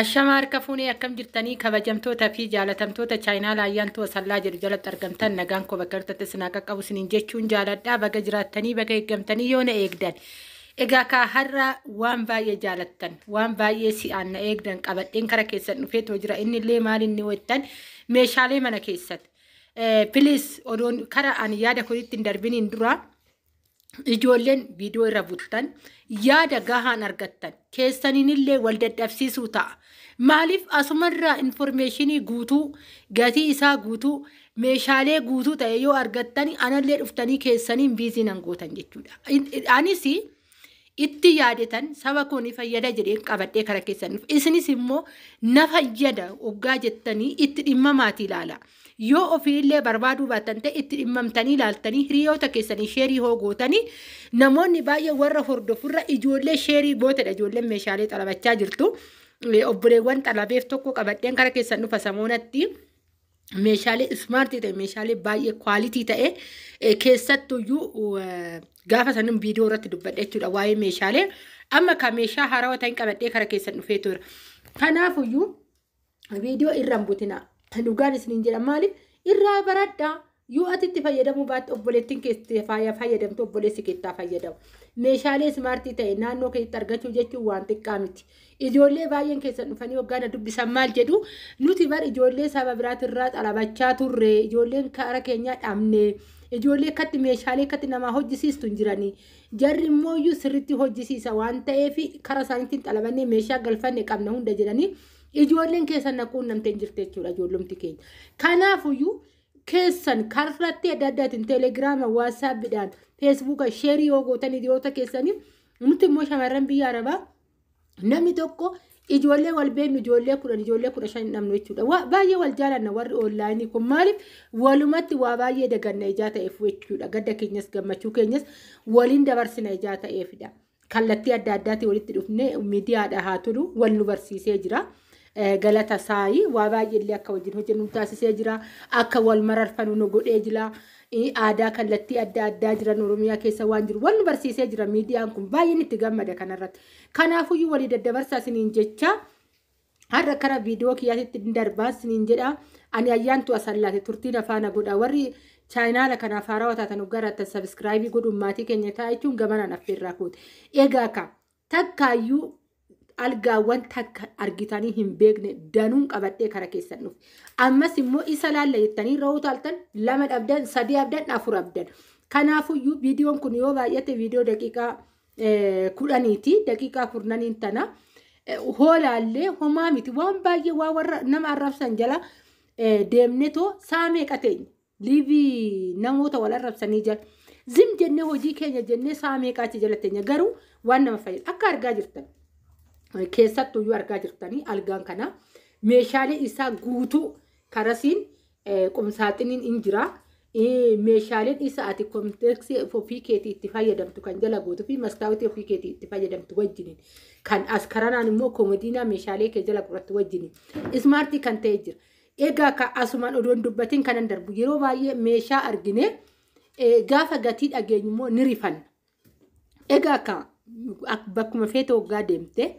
Ashama harka fuunee, akkam jirtanii? Kabajamtoota fi jaalatamtoota chaayinaa Ayyaantuu Asallaa jedhu jalatti argamtan, nagaan koo bakka jirtatti isin haa qaqqabu isiniin jechuun jaaladhaa. Baga jiraattanii, baga eeggamtanii yoo na eegdan. Egaa kaa har'a waan baay'ee jaalattan, waan baay'ee si'aan na eegdan qabadheen kara keessan dhufeetoo jira. Inni illee maal inni wettan? Meeshaalee mana keessatti. Please, odoon kara ani yaada kootitti hin darbiniin dura, ijoolleen viidiyoo irra buttan yaada gahaan argattan keessaniinillee wal dadhabsiisuu ta'a. Maaliif? Asumarraa information guutuu, gatii isaa guutuu, meeshaalee guutuu ta'e yoo argattan, anallee dhuftanii keessaniin busy nan gootan jechuudha. Anis itti yaadetan saba koo ni fayyada jedheen qabadhee kara keessan dhufe. Isinis immoo na fayyada hoggaa jettanii itti dhimmamaatii ilaala. Yoo ofiillee barbaaduu baattan ta'e, itti dhimmamtanii ilaaltanii hiriyoota keessanii share hoo gootanii, namoonni baay'ee warra hordofurra ijoollee share gootedha. Ijoolleen meeshaalee xalabachaa jirtu. Obboleewwan xalabeef tokko qabadheen kara keessan dhufa samoonatti. Meeshaalee smart ta'e, meeshaalee baay'ee quality ta'e, keessattuyyuu gaafa sanin viidiyoo irratti dubbadhe jechuudha waa'ee meeshaalee. Amma ka meeshaa haarawaa ta'in qabadhee kara keessan dhufee ture. Kanaafuyyuu viidiyoo irra hin butina. Dhugaan isiniin jedha, maaliif? Irraa baradhaa. Yoo ati itti fayyadamuu baatte, obboleettiin keessatti fayyadamtu, obboleessi keettaa fayyadamu. Meeshaalee smart ta'e naannoo keetti argachuu jechuun waan xiqqaa miti. Ijoollee baay'een keessan dhufanii waggaa na dubbisan maal jedhu? Nuti bar ijoollee saba biraatirraa xalabachaa turre, ijoolleen kara keenyaa dhabne, ijoollee akkatti meeshaalee akkatti namaa hojjisiistu hin jiranii. Jarri immoo iyyuu sirriitti hojjisiisa waan ta'eef, kara isaaniitiin xalabannee meeshaa galfanne qabna hunda jedhanii ijoolleen keessan na quunnamtee hin jirte jechuudha ijoollumti keenya. Kanaafuyyuu keessan karratti adda addaatiin Telegiraama, WhatsAppiidhaan, Facebooka share yoo gootan hiriyoota keessanii, nuti immoo shamarran biyya Arabaa namni tokko ijoollee wal beeknu ijoollee 10, ijoollee 15 hin dhabnu jechuudha. Baay'ee wal jaalanna warri online kun. Maaliif? Walumatti waa baay'ee daganna ijaa ta'eef jechuudha. Gadda keenyas gammachuu keenyas waliin dabarsina ijaa ta'eefidha. Kallattii adda addaatiin walitti dhufnee miidiyaadha haa tolu, wal nu barsiisee jira. Galata saayii, waa baay'ee akka wajjin hojjennu nu taasisee jira. Akka wal mararfannu nu godhee jira. Aadaa kallattii adda addaa jiran Oromiyaa keessa waan jiru wal nu barsiisee jira miidiyaan kun, baay'een itti gammada kanarratti. Kanaafuyyuu walii daddabarsaa isiniin jecha har'a kara viidiyoo kiyyaatitti hin darbaa isiniin jedha. Ani Ayyaantu Asallaate, turtiin afaana godha. Warri chaayinaala kanaaf haarawaa taatan gara subscribe godhuun maatii keenya ta'a jechuun gamanaan affeerraa kooti. Egaa ka takkaayyuu algaawwan takka argitanii hin beekne danuun qabadhee kara keessan dhufe. Ammas immoo isa laalla jettanii irra utaaltan, lama dhabdan, sadii abdan, afur abdan. Kanaafuyyuu viidiyoon kun yoo baay'ate viidiyoo daqiiqaa 10ti, daqiiqaa 10n tana. Hoolaallee homaa miti, waan baay'ee waa warra nama arrabsan jala deemnetoo saa meeqa teenya liivii namoota wal arrabsanii jala. Zim jennee hojii keenya jennee saa meeqa achi jala teenya? Garuu waan nama fayyadu akka argaa jirtan. Keessattuyyuu argaa jirtanii algaan kana meeshaalee isaa guutuu karasiin qumsaaxiniin hin jira. Meeshaaleen isa ati context ofii keetii itti fayyadamtu kan jala gootuu fi mastaawotii ofii keetii itti fayyadamtu wajjiniin, kan as karanaan immoo koomodiinaa meeshaalee kee jala godhattu wajjiniin smart kan ta'e jira. Egaa ka asumaan odoon dubbatiin kanan darbu, yeroo baay'ee meeshaa argine gaafa gatii dhageenyu immoo ni rifanna. Egaa ka bakkuma feete waggaa deemte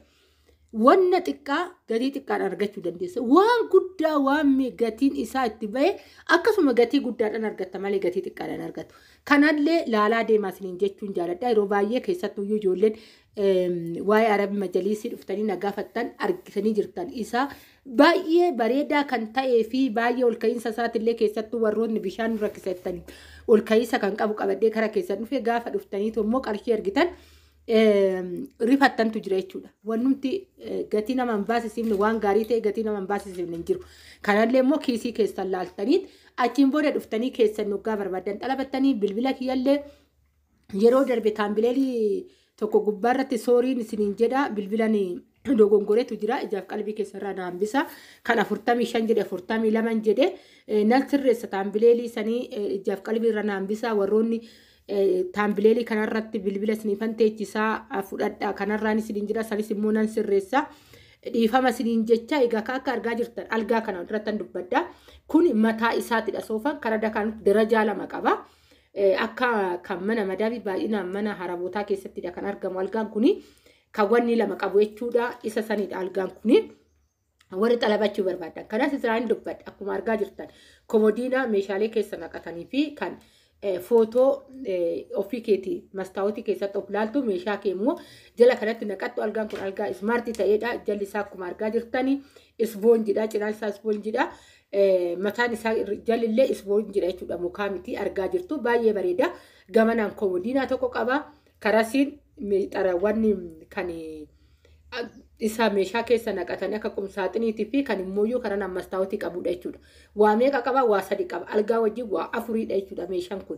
wanna xiqqaa gatii xiqqaan argachuu dandeessa. Waan guddaa, waan gatiin isaa itti bahe, akkasuma gatii guddaadhaan argatta malee gatii xiqqaadhaan argattu. Kanallee laalaa deemaa isiniin jechuun jaaladha. Yeroo baay'ee keessattuyyuu ijoolleen waa'ee Arabi majaliisii dhuftanii na gaafattan argitanii jirtan. Isa baay'ee bareedaa kan ta'ee fi baay'ee ol ka'iinsa isaatillee, keessattuu warroonni bishaan nu rakkisa jettanii, ol ka'iinsa kan qabu qabadhee kara keessan dhufe. Gaafa dhuftaniitu immoo qarshii argitan rifattantu jira jechuudha. Wannumti gatii nama hin baasisiifne, waan gaarii ta'e gatii nama hin baasisiifne hin jiru. Kanallee immoo kiisii keessan laaltanii achiin booda dhuftanii keessan waggaa barbaadan xalabattanii. Bilbila kiyyallee yeroo darbe thumbnail tokko gubbaarratti sorryn isiniin jedha, bilbilan dogongoreetu jira, ijaaf qalbii keessarraa na hambisa. Kan 45 jedhe 42 jedhe, nan sirreessa thumbnail sanii, ijaaf qalbii irra na hambisa. Warroonni thumbnail kanarratti bilbila isiniifan teechisaa fudhadha, kanarraan isiniin jira, sanis immoo nan sirreessa. Dhiifama isiniin jecha. Egaa akka argaa jirtan algaa kana irratti dubbadha. Kun mataa isaatidha soofaan karaa dakaan darajaa lama qaba. Akka kan mana madaabii baay'inaan mana harabootaa keessattidha kan argamu algaan kuni. Kan wanni lama qabu jechuudha. Isa sanidha algaan kuni. Warri xalabachuu barbaadan. Kanas isaan dubbadha akkuma argaa jirtan. Komodiina meeshaalee keessa naqatanii fi kan footoo ofii keetii mastaawotii keessatti of laaltu meeshaa kee immoo jala kanatti naqattu. Algaan kun algaa ismaartii ta'edha. Jalli isaa akkuma argaa jirtanii isboonjidha. Cinaan isaa isboonjidha. Mataan isaa jalillee isboonjidha jechuudha. Mukaa miti argaa jirtu baay'ee bareeda. Gamanaan komodiinaa tokko qaba. Karasiin wanni kan isa meeshaa keessa naqatanii akka qumsaaxiniitii fi kan immoo karaa mastaawwatii qabudha jechuudha. Waa meeqa qaba? Waa sadi qaba. Algaa wajjin waa afuridha jechuudha meeshaan kun.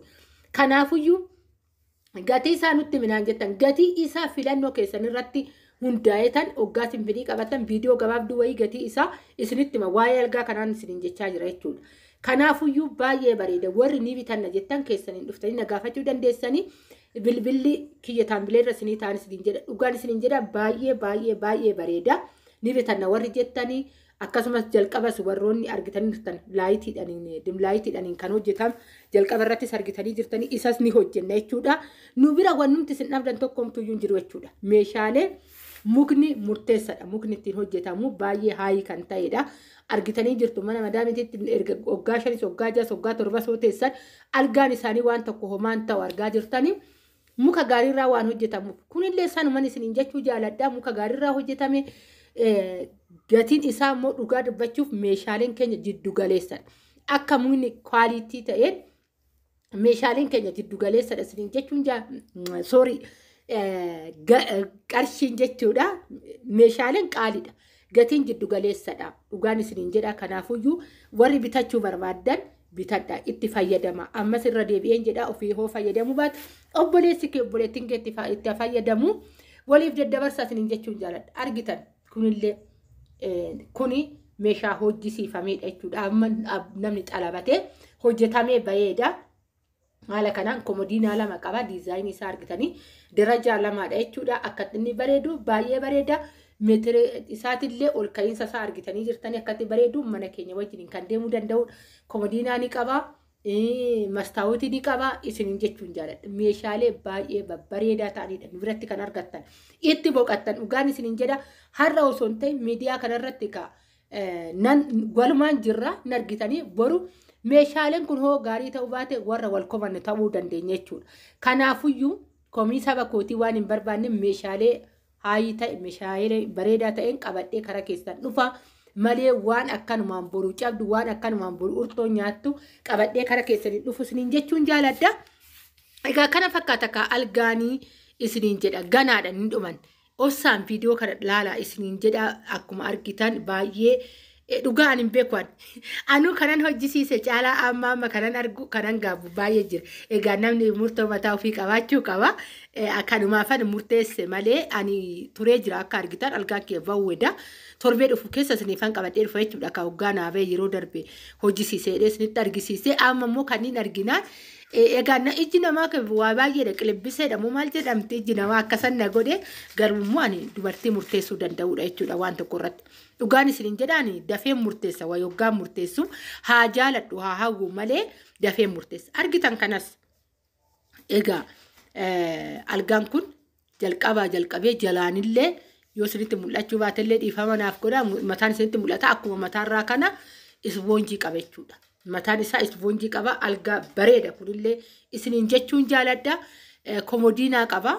Kanaafuyyuu gatii isaa nutti minaan jettan gatii isaa filannoo keessan irratti hundaa'etan hoggaa simfinii qabatan viidiyoo gabaabduu wayii gatii isaa isinitti hima waa'ee algaa kanaan isiniin jechaa jira jechuudha. Kanaafuyyuu baay'ee bareeda warri ni bitanna jettan keessaniin dhuftanii na gaafachuu dandeessanii. Bilbilli kiyya taambileerra isinii ta'an isiniin jedha dhugaan isiniin jedha baay'ee baay'ee baay'ee bareeda ni bitanna warri jettanii akkasumas jalqabas warroonni argitanii jirtan laayitiidhaan dimlaayitiidhaan kan hojjetamu jalqaba irrattis argitanii jirtanii isas ni hojjenna jechuudha. Nu bira wannumti isin dhabdan tokkomtuyyuu hin jiru jechuudha. Meeshaalee mukni murteessadha. Mukni ittiin hojjetamu baay'ee haayii kan ta'edha. Argitanii jirtu mana madaamitiitti erga waggaa 5 waggaa 6 waggaa 7 soo teessan algaan isaanii waan tokko homaan ta'u argaa jirtanii. Muka gaariirraa waan hojjetamuuf kunillee sanuman isiniin jechuu jaaladha. Muka gaariirraa hojjetame gatiin isaa immoo dhugaa dubbachuuf meeshaaleen keenya jiddu galeessadha. Akka mukni kwaalitii ta'een meeshaaleen keenya jiddu galeessadha isiniin jechuun soorii qarshiin jechuudha. Meeshaaleen qaaliidha. Gatiin jiddu galeessadha. Dhugaan isiniin jedha. Kanaafuyyuu warri bitachuu barbaaddan bitadha itti fayyadama. Ammas irra deebi'een jedha ofii hoo fayyadamuu baatu obboleessi kee obboleettiin kee itti fayyadamu waliif daddabarsaa isiniin jechuun jaaladha. Argitan kunillee kuni meeshaa hojjisiifamedha jechuudha. Amma namni xalabatee hojjetamee baheedha. Haala kanaan komodiinaa lama qaba. Diizaayinii isaa argitanii darajaa lamaadha jechuudha. Akka inni bareedu baay'ee bareeda. Meetira isaatillee ol ka'iinsa isaa argitanii jirtanii akkatti bareedu mana keenya wajjin kan deemuu danda'udha. Komodiinaa ni qaba. Mastaawotii ni qaba. Isiniin jechuun jaaladha. Meeshaalee baay'ee babbareedaa ta'anidha. Nu biratti kan argattan. Itti boqottan dhugaan isiniin jedha. Har'a osoo hin ta'in miidiyaa kanarratti walumaan jirra hin argitanii boru meeshaaleen kun hoo gaarii ta'uu baate warra wal komanne ta'uu dandeenya jechuudha. Kanaafuyyuu komii saba kootii waan hin barbaanne meeshaalee haayii ta'e meeshaalee bareedaa ta'een qabadhee karaa keessan dhufa malee waan akkanumaan boru cabdu waan akkanumaan boru urtoo nyaattu qabadhee karaa keessaniin dhufu isiniin jechuun jaaladha. Egaa kana fakkaata akka algaanii isiniin jedha ganaadha ni dhuman. Obsaan viidiyoo kana laalaa isiniin jedha akkuma argitan baay'ee dhugaa ani hin beeku anuu kanan hojjisiise caalaa amma amma kanan argu kanan gaabbu baay'ee jira. Egaa namni murtoo mataa ofii qabaachuu qaba. Akkanumaafan murteesse malee ani turee jira akka argitan algaan kee bawweda. Torbee dhufu keessa isiniifan qabadhee dhufa jechuudha. Akka hoggaa naabee yeroo darbe hojjisiisee isinitti argisiise amma immoo kanneen arginaan egaa ijji namaa waa baay'eedha qilibbiseedha moo maal jedhamti ijji namaa akkasan na godhe garuu immoo ani dubartii murteessuu danda'udha jechuudha waan tokko irratti. Dhugaan isiniin jedhaan dafee murteessa waa yoggaan murteessu haa jaaladhu haa hawwu malee dafee murteessa. Argitan kanas egaa algaan kun jalqabaa jalqabee jalaanillee yoo isinitti mul'achuu baatellee dhiifama naaf godha mataan isinitti mul'ata akkuma mataarraa kana isboonjii qaba jechuudha. Mataan isaa isboonjii qaba algaa bareeda kunillee isiniin jechuun jaaladha. Komodiinaa qaba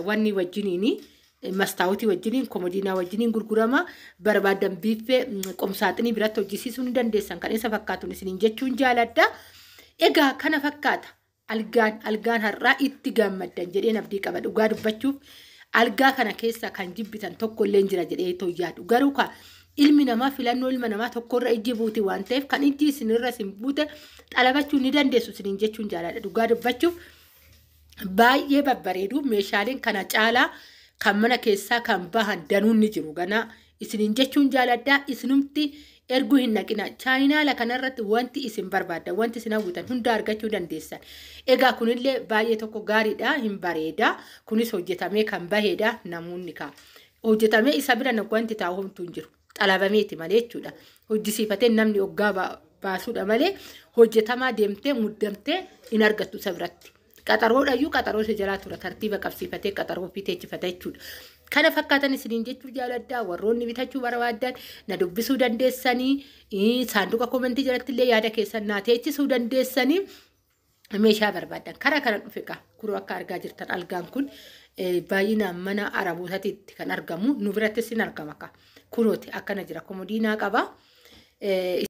wanni wajjiniini mastaawotii wajjiniin komodiinaa wajjiniin gurgurama barbaadan biiffee qomsaaxinii biratti hojjisiisuu ni dandeessan kan isa fakkaatuun isiniin jechuun jaaladha. Egaa kana fakkaata algaan har'aa itti gammaddan jedheen abdii qaba dhugaa dubbachuuf algaa kana keessa kan jibbitan tokko illee jira jedhee yaadu garuu ka ilmi namaa filannoo ilma namaa tokkorra ijji buuti waan ta'eef kan ijji isinirra isin buute xalabachuu ni dandeessu isiniin jechuun jaaladha. Dhugaa dubbachuuf baay'ee babbareedu meeshaaleen kana caalaa kan mana keessaa kan bahan danuun ni jiru ganaa isiniin jechuun jaaladha. Isinumti erguu hin naqina. Chaayinaala kanarratti wanti isin barbaaddan wanti isin hawwitan hunda argachuu dandeessan. Egaa kunillee baay'ee tokko gaariidha hin bareeda. Kunis hojjetamee kan baheedha namoonni kaa. Hojjetamee isa bira wanti taa'u homtuu hin jiru. Xalabameeti malee jechuudha. Hojjisiifatee namni hoggaa baasuudha malee hojjetamaa deemtee muddamtee hin argattu isa biratti. Qaxaroodhayyuu qaxaroo isa jalaa tura tartiiba qabsiifatee qaxaroo ofii teechifata jechuudha. Kana fakkaatan isiniin jechuu jaaladha. Warroonni bitachuu barbaadan na dubbisuu dandeessanii, saanduqa komentii jalatti illee yaada keessan naa teechisuu dandeessanii. Meeshaa barbaadan karaa kana dhufe kaa kunoo akka argaa jirtan algaan kun baay'inaan mana arabootaatti kan argamu, nu birattis hin argama kaa. Kunooti akkana jira, komodiinaa qaba.